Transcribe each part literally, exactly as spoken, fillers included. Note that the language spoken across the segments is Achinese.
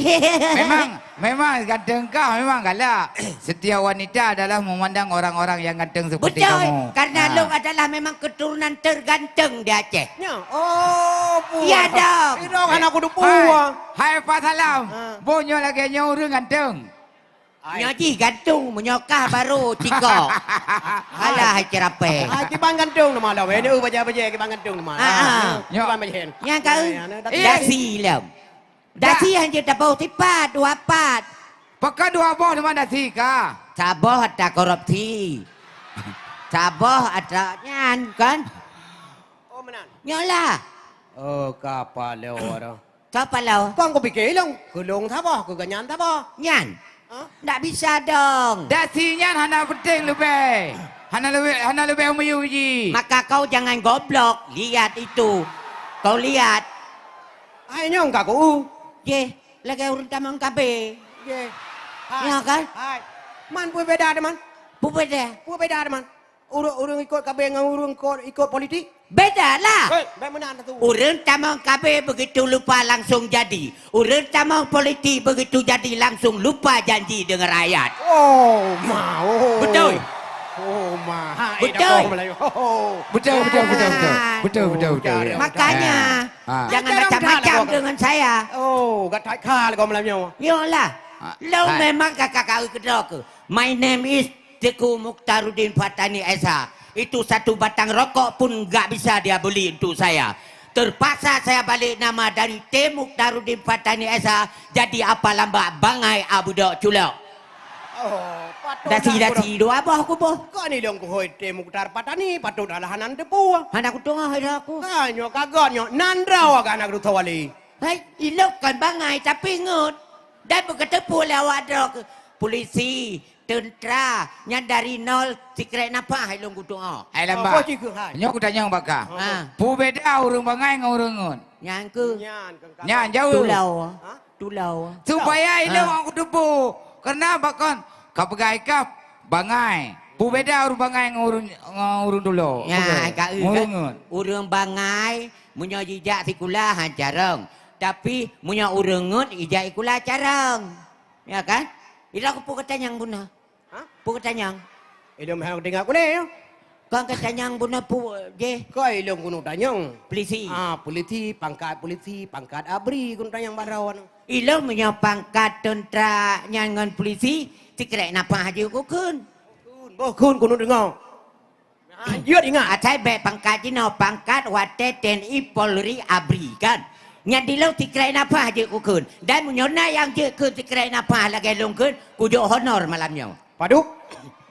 Memang, memang ganteng kah, memang galak. Setiap wanita adalah memandang orang-orang yang ganteng seperti Betul, kamu. Karena Ah. Lôn adalah memang keturunan terganteng di Aceh. Nyo. Oh, puah. Iya dong. Itu kan aku tu Hai, puah. hai, Pak Salam. Ah. Boh nyoe lagèe nyoe ureueng ganteng. Ai. Nyoe jih gantung, meunyoe kah baru ciko. Alah, hai cerapeng. Ah, kiban gantung nama dah. Ini bajai-bajai kiban gantung nama. Ah, ah. Nyo. Kiban bajai. Nyang kau Ya, ya, ya, dasi lom. Dah. Dasi hanya taboh sipat, dua pat. Pakon dua boh nama dasi kah? Saboh ata korupsi. Saboh ata nyan, kan? Oh, meunan. Nyolah. Oh, kapalo dah. Kapalo. Kong kupikir ilong, kulong saboh, kuganyan saboh. Nyan. Hah? Ndak bisa dong. Dasi nyan hana penting leubeh. Hana leubeh, hana leubeh umeuyue jih. Maka kau jangan goblok. Lihat itu. Kau lihat. Ai nyong ka ku. Jeh, lagèe ureueng tamong K B. Jeh. Hai. Ya kan? Hai. Man peue beda teuma? Peue beda? Peue beda teuma? Ureueng, ureueng ikot K B ngon ureueng ikot, ikot politik? Beda lah. Hei, bèk meunan tu. Ureueng tamong K B begitu lupa langsung jadi. Ureueng tamong politik begitu jadi langsung lupa janji dengan rakyat. Oh, ma, oh. Betul. Oh, ma. Hai, Betul. Dah Melayu. Oh, oh. Betul, betul, betul, betul. Ah. Betul, betul, betul. Oh, cara Makanya, Ah. jangan Cara macam-macam dah lah kau. dengan saya. Oh, gatai kha lah kau malam nyoe. Yolah. Ah, Lo hai. memang kakak kau kedok. My name is Teuku Mukhtaruddin Fatani Esa. Itu satu batang rokok pun enggak bisa dia beli untuk saya. Terpaksa saya balik nama dari T Mukhtaruddin Fatani Esa jadi apa lambak bangai Abu Dok Culok. Oh, patut dah Dasi-dasi dua boh kuboh. Kok ni dong kuhoi T Mukhtar Fatani, patut dah lah hana teupeu. Hana kutungoh ida aku. Ha, nyoe kagot nyoe, nan droe ka aneuk Duta Wali. Hai, ilok kon bangai tapi ngeut. Dan beukeuteupeue lé awak droe keu polisi, teuntra, nyan dari nol sikrek nafah ilong kutu'oh. Hai lamba. Apa sih, Keuhai? Nyoe kutanyong bak kah. Ha. Peue beda ureueng bangai ngon ureueng ngeut? Nyan keuh. Nyan keuh. Nyan jaweueb. Tulau. Ha? Tulau. Supaya Ha. ilong aku teupeu. Karena bakon ka peugah ikab bangai. Peue beda ureueng bangai ngon ureueng, ngon ureueng tulo? Ya, Peue? ka eu Ngon ureueng kan. ngeut. Ureueng bangai, meunyoe jijak sikula han carong. Tapi meunyoe ureueng ngeut, ijak sikula carong. Ya kan? Ira peue geutanyong bunoe? Hah? Peue geutanyong? Ilong hai teuingat keunoe, ya? Kon geutanyong bunoe peue jih? Kok ilong keunoe tanyong? Polisi. Ah, polisi, pangkat polisi, pangkat abri keunoe tanyong bak droe. Ilong meunyoe pangkat teuntra nyan ngon polisi, sikrek nafah jeuet kukheun. Kheun, boh kheun keunoe deungoe. Lanjut ingat. Asai bèk pangkat jinoe, pangkat watèe T N I, Polri, abri, kan? Nyan dilong sikrek nafah jeuet kukheun. Dan meunyoe na nyang jeuet kheun sikrek nafah lagèe lôn kheun, kujok honor malam nyoe. Padub?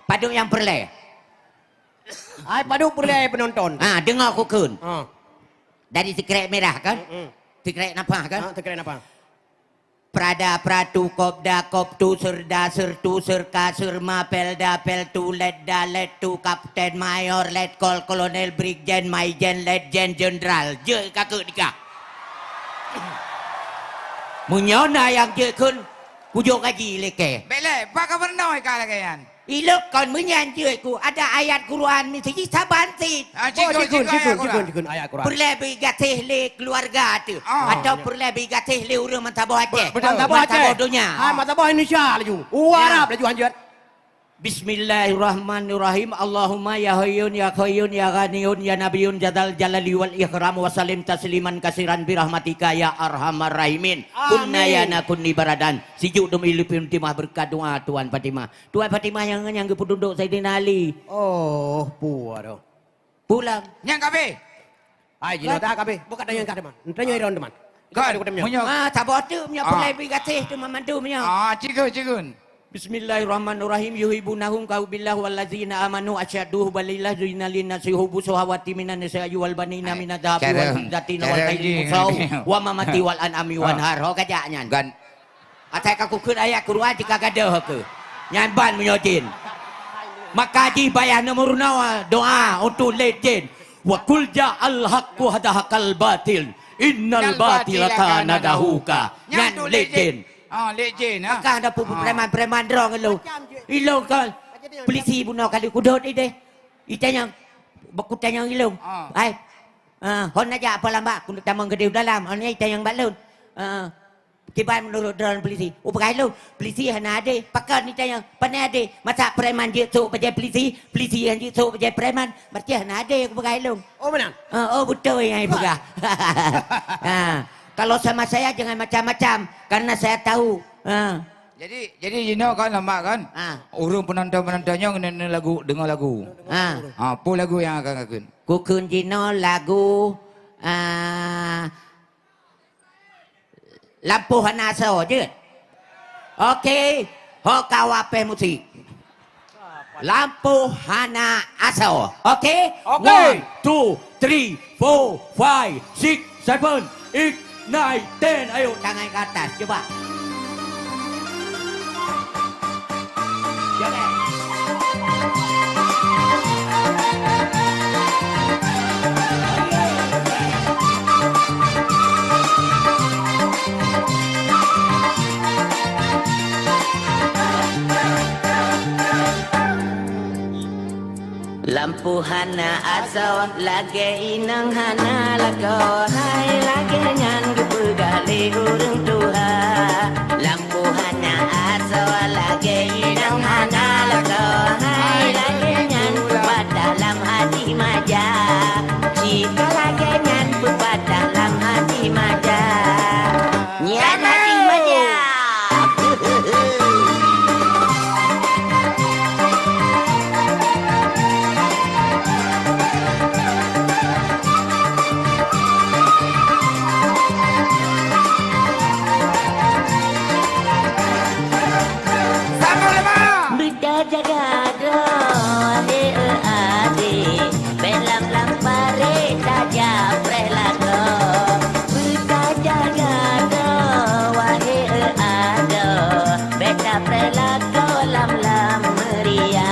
Padub nyang peureulèe. Hai padub peureulèe penonton. Ha, deungö kukheun. Ha. Dari sikrek merah, kan? Mm-mm. Sikrek nafah, kan? Ha, sikrek nafah. Prada, pratu, kobda, kobtu, serda, sertu, serka, serma, pelda, peltu, letda, lettu, kapten, mayor, letkol, kolonel, brigjen, maijen, letjen, jenderal. Jeuet ka keu dikah. Meunyoe na nyang jeuet kheun, kujok gaji lé kèe. Bèk lé, bak gubernur ka lagèe nyan. Ilok kon meunyan jeuet ku ada ayat Quran misi saban cit. Ah, cikgu, Boh, cikgu, cikgu, ayat cikgu, Quran. Cikgu, cikgu, ayat Quran. Peureulèe bri gaséh lé keuluwarga teuh. Ah. Atau peureulèe bri gaséh lé ureueng meusaboh Aceh. Betul. Meusaboh Aceh. Meusaboh donya. Ah, meusaboh Indonesia laju. Ya. Arab laju hanjeuet. Bismillahirrahmanirrahim. Allahumma ya hayyun ya qayyun ya ghaniyun ya nabiyun jadal jalali wal ikram wa sallim tasliman kasiran birahmatika ya arhamar rahimin. Amin. Kunna ya nakun ni baradan. Sijuk demi lipin timah berkat doa Tuan Fatimah. Tuan Fatimah nyang, nyang geupeududok Saidina Ali. Oh, puah dah. Pulang. Nyang kabeh. Ai, jinoe dah kabeh. Buka tanya kah teman. Tanya Iron teman. Kan, meunyoe. Ah, saboh tu meunyoe Ah. pulai bri gaséh tu mandum nyoe. Ah, cikgu, cikgu. Bismillahirrahmanirrahim. Yuhibunahum kaubillah wallazina amanu asyaddu hubbalillah zuyina linnasi hubbu syahawati minan nisa'i wal banina minadz dzahabi wal fiddatina wal khailil musawwamati wal an'ami wan har. Ho kajak nyan. Gan. Asai ka kukheun ayat Quran jika gadoh ke. Nyan ban meunyoe jin. Maka jih payah neumeurunoe doa untuk lét jin. Wa qul ja'al haqqu wa zahaqal batil. Innal batila kana zahuqa. Nyan lét jin. Ah, lét jin, ah. Maka ada pu-, preman-preman droe ngeulu. Ilong kan. Polisi bunoe kali kudot ideh. Itanyong, bakutanyong ilong. Ah. Ai. Ah, hon najak apa lambak, kudut tamong gede dalam. Hon itanyong bak lôn. Ah. Kiban meunurot droeneuh polisi? Upeugah lôn, polisi hana adé. Pakon neutanyong, pane adé? Masa preman jeuet sôk bajée polisi, polisi han jeuet sôk bajée preman, berarti hana adé, upeugah lôn. Oh, meunan? Ha, oh, beutôi nyang ipeugah. Ha, kalau sama saya jangan macam-macam, karena saya tahu. Ha. Jadi, jadi jinoe kan, Lamak kan? Ha. Ureuëng penonton-penonton nyoe ngon lagu, deungoe lagu. Ha. Ha, peue lagu nyang akan kakheun? Kukheun jinoe lagu, ah, Lampôh Hana Asoe jeuet. Oke, ho ka wapéh musik. Lampôh Hana Asoe. Oke? Oke. One, two, three, four, five, six, seven, eight, nine, ten. Ayo, tangan ke atas. Coba. Coba. Lampôh hana asoe, lagée inong hana lakoe, hai lagée nyan geupeugah lé ureuëng tuha. Lampôh hana asoe, lagée inong hana lakoe, hai lagée nyan peupatah lam hadih maja. Cit ka lagée nyan peupatah lam hadih maja. Nyan hadih maja. Sambung lima. Beuta jaga droe, wahé adé, bék lam-lam paré tajak preh lakoe. Beuta jaga droe, wahé adoe, bék tapreh lakoe lam-lam meuria.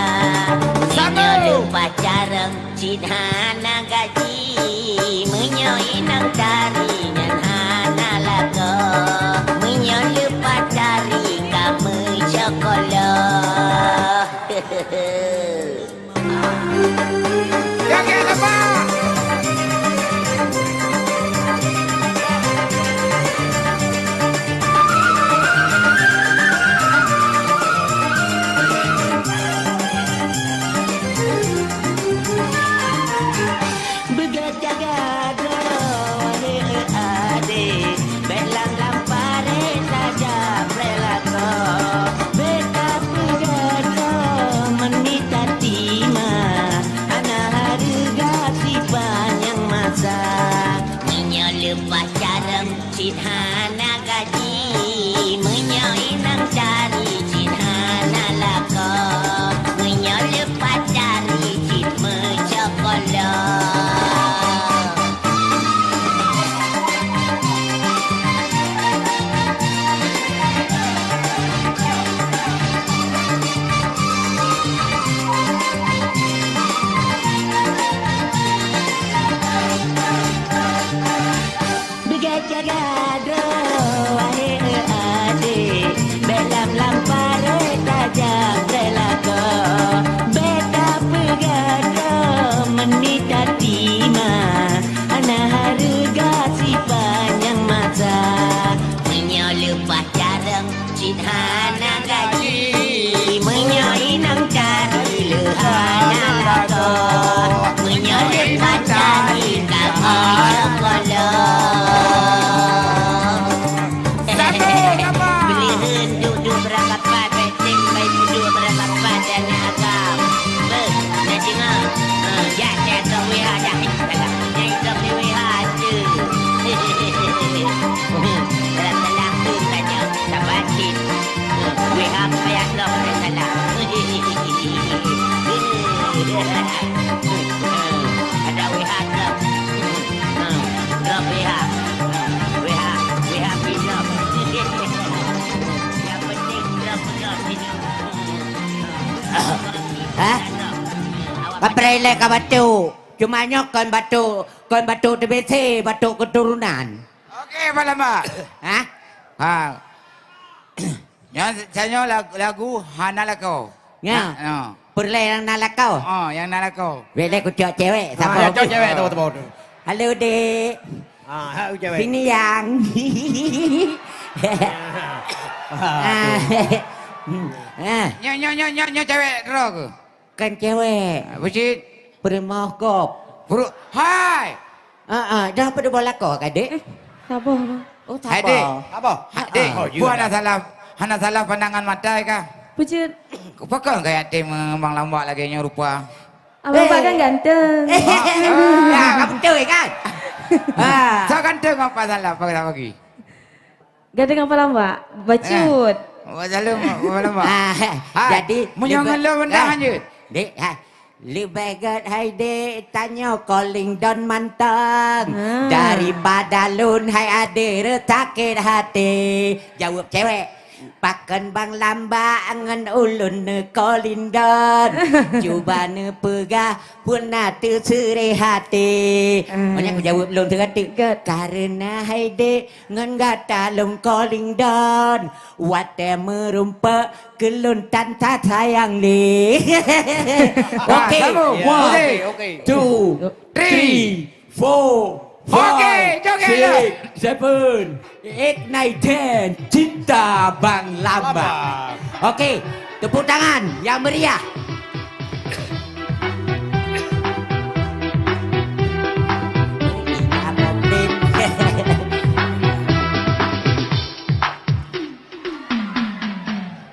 Meunyoe leupah carông cit hana gaji, meunyoe inong tari nyan hana lakoe, meunyoe leupah tari ka meucokoloh. Gagah leubah! Beugét jaga droe, wahé adé, bék lam-lam paré tajak preh lakoe. Bék tapeugét droe meunita tima, hana hareuga sipanyang masa. Meunyoe leupah carông cit hana gaji, meunyoe inong tari cit hana lakoe, meunyoe leupah tari cit meucokoloh. Beugét jaga droe, wahé adé, bék lam-lam paré tajak preh lakoe. Bék tapeugét droe meunita tima, hana hareuga sipanyang masa. Meunyoe leupah carông cit hana gaji, meunyoe inong tari le hana lakoe, meunyoe leupah tari ka meucokoloh. Satu, nama? Beuliheun duek-duek beurangkapat, bèk tém bai duek beurangkapat dan agam. Beuh, na teungoh. Ha, jak, jak, jak, wéha, jak. Salah. Nyai gob lé wéha tu. Salah-salah tu saja. Saban cit. Wéha payah gob lé salah. Ada wéha gob. Gob wéha. Wéha, wéha pih gob. Nyang penting gob, gob. Hah? Kapreh ilèe ka batuk. Cuma nyoe kon batuk, kon batuk T B C, batuk keturunan. Oke, Pak Lama. Hah? Ha. Nyoe, nyoe lag-, lagu Hana Lakoe. Nyoe. Ha, ha. Peureulèe nyang na lakoe. Oh, nyang na lakoe. Bèk lé kucok cewek, ha, saboh. Ya, cok cewek tu, tu, tu. Halo, Dek. Ah, hak cewek. Sini yang. Ah, aduh. Ah. Nyoe, nyoe, nyoe, nyoe, nyoe cewek droe keuh? Kan cewek. Ah, bucin. Prima kop. Bro, hai. Ah, ah, dah pada bola kau, Kadek? Eh, sabar, Abang. Oh, sabar. Hai, Dek. Sabar. Hai, Dek. Ah, ah. Oh, you Buat dah. Hana salah, hana salah pandangan mata kah? Bucin. Pakon gaya tem Bang Lambak lagèe nyoe rupa? Abang Pak kan ganteng. Eh, ah, ah, betul kan? Ah. Sok ganteng apa salah pagi-pagi? Ganteng apa lambak? Bacut. Eh, apa salah apa lambak? Ah, jadi, meunyoe ngon lôn benda lanjut. Dek, ha. Leubeh gèt hai dek tanyoe calling don mantong. Ah. Daripada lôn hai adek reusakét hati. Jaweueb cewek. Pakon Bang Lambak ngon ulôn neukalindon? Cuba neupeugah peue na teuseureh até. Ah. Maknanya kujaweueb lôn teugateuk. Gèt. Kareuna hai dek ngon gata lôn kalindon. Watèe meurumpok keu lôn tan that sayang lé. Oke. Sambung. One, two, three, four, five, six, seven, eight, nine, ten. Cinta Bang Lambak. Oke, tepuk tangan yang meriah.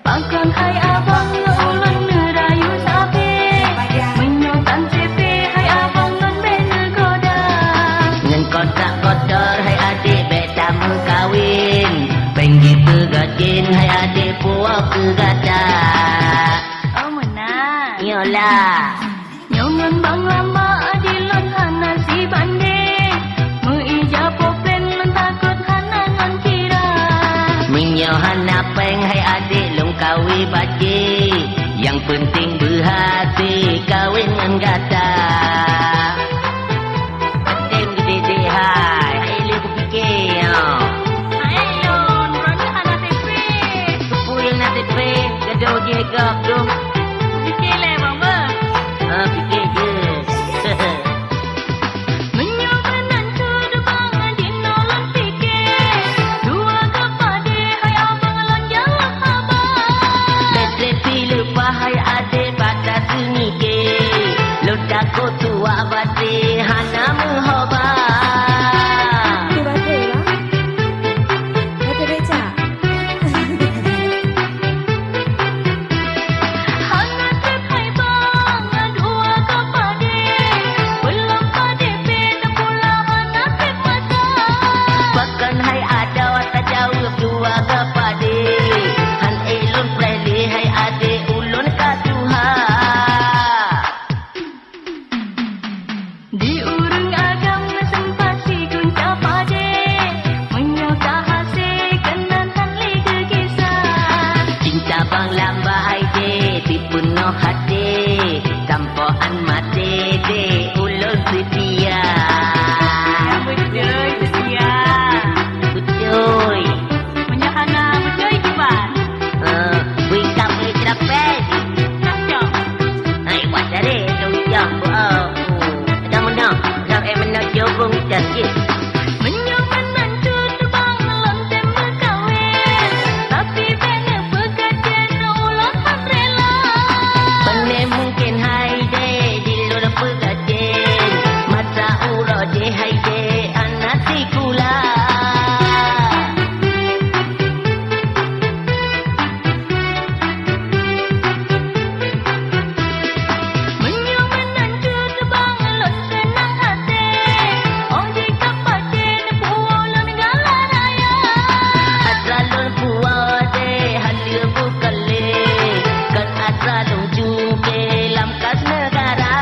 Pakon hai abang ulôn neurayu sabe, meunyoe tan cepe hai abang lôn bèk neugoda. Ngon kotak kotor hai adek bèk tameukawen, péng jipeugajen hai adek puwoe keu gata. Oh, meunan. Iyolah. Nyoe ngon Bang Lambak di lôn hana sibandeng, meuija poh péng lôn takot hana ngon kira. Meunyoe hana péng hai adek lôn kawe bajèe, nyang peunteng beuhase kawen ngon gata. Atem geudeh-deh hai, hai lé kupike nyoe. Hai lôn, droeneuh hana teupé. Peue nyang na teupé, gadôh jih gob dum. Pike lé, Bang, beuh. Ah, pike jeuet. Meunyoe meunan cut bang jinoe lôn pike, dua geuh padé hai abang lôn jaweueb haba. Bèk lé pih leupah hai adé bak tateumike, lôn takot tuwak baté hana meuhoba. Tu baté lah. Baté becak. Hana trép hai bang, dua ka padé. Peulom padé pih teupula hana trép mata. Pakon hai adoe tajaweueb dua ka padé. Han ék lôn preh lé hai adé ulôn ka tuha. Di ureueng agam sempat sigun capadé, meunyoe ka hase keunan han lé geugisa. Cinta bang lamba hai dé, pih peunoh até, sampoe án maté dé ulôn seutia. Nyang beutôi seutia. Beutôi. Meunyoe hana beutôi kiban. Eh, bui kap lé ceurapet. Cocok. Hai, wah, cari tu yang buat. Ada menang, nak eh menang jobong dan jih. Meunyoe meunan cut bang lôn tem meukawen, tapi bèk neupeukajen ulôn han rela. Pane mungken hai dé di lôn peukajen, masa uroe jih hai dé hana sikula. Meunyoe meunan cut bang lôn seunang até, oh jih ka paten puwoe lôn galak raya. Atra lôn puwoe dé hana bukan lé, kan atra lôn cungké lam kas neugara.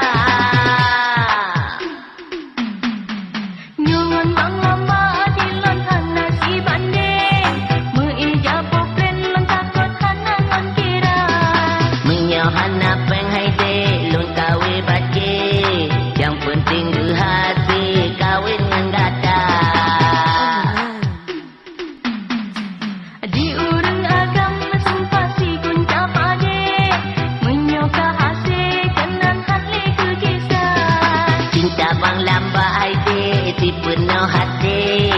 Nyoe ngon bang lamba di lôn hana sibandeng, meuija poh péng lôn takot hana ngon kira. Meunyoe hana péng hai dé lôn kawen bajée, nyang peunteng beuhase kawen ngon gata. Di ureueng agam meusumpah sigun capadé, meunyoe ka hase keunan han lé geugisa. Cinta bang lamba hai dé, di Peunoh até,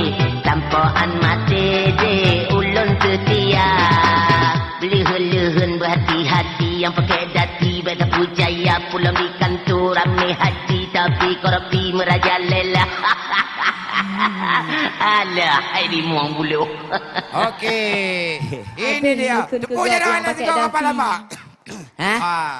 tampoan maté deh ulôn seutia. Leuheun-leuheun beuhati-hati nyang pakai dasi, bék tapeucaya pulang di kantor ramé haji, tapi korupsi merajalela. Alah, hai limong buluh. Oke. Ini dia. Tepuk tangan untuk Abang Lambak. Hah? Ah.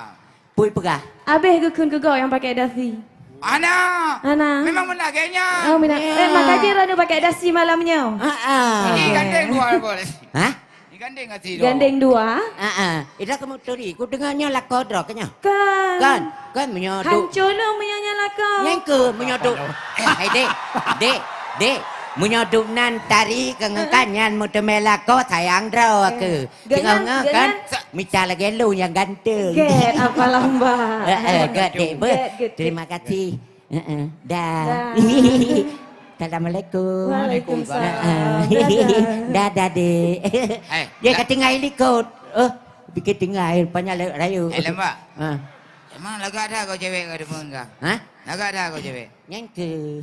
Pui peugah. Abéh geukheun keu gob nyang pakai dasi. Ana. Ana. Memang meunan geuhnyan. Oh, meunan. Eh, maka jih droeneuh pakai dasi malam nyoe. Ha ah. Ini gandeng dua, Bos. Hah? Ini gandeng dasi dua. Gandeng dua. Ha ah. Ida kamu turi, ku dengar nyoe lakoe droe keu nyoe. Kan. Kan, kan meunyoe tu. Hanco lom meunyoe nyan lakoe. Nyang keu meunyoe tu. Eh, hai dek, dek, dek. Meunyoe tu nan tari keu ngon kan nyan meuteumé lakoe sayang droe keu. Teungoh-ngoh kan, mita lagèe lôn nyang ganteng. Gèt, apa lamba. Eh, eh, gèt, dek, beuh. Gèt, gèt, gèt. Terima kasih. Heeh, dah. Dah. Assalamualaikum. Waalaikumsalam. Heeh. Dadah. Dadah, dek. Eh, dia ka tinggai likot. Oh, pikir tinggai, rupanya lewat raya. Eh, Lambak. Ha. Emang lagak dah kau cewek kau depan kau? Ha? Lagak dah kau cewek? Nyang keu.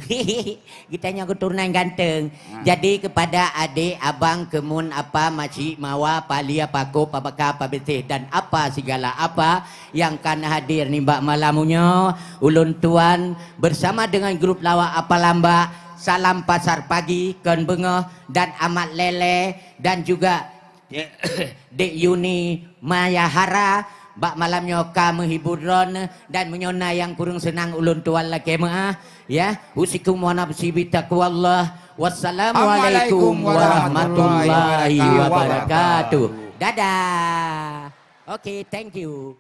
Geutanyoe keuturunan ganteng. Ha. Jadi kepada adik, abang, kemun, apa, makcik, mawa, palia, pakop, pabaka, pabiseh, dan apa sigala apa yang kan hadir nibak malam nyoe, ulôn tuan bersama dengan grup lawak Apa Lambak, Salam Pasar Pagi, Kon Beungoh, dan Amat Lele, dan juga Dek Yuni Mayahara bak malam nyoe ka meuhibur droeneuh, dan meunyoe na nyang kureueng seunang ulôn tuan lakèe meu'ah, ya. Usikum wa nafsi bitaqwallah. Wassalamualaikum warahmatullahi wabarakatuh. Dadah. Oke, thank you.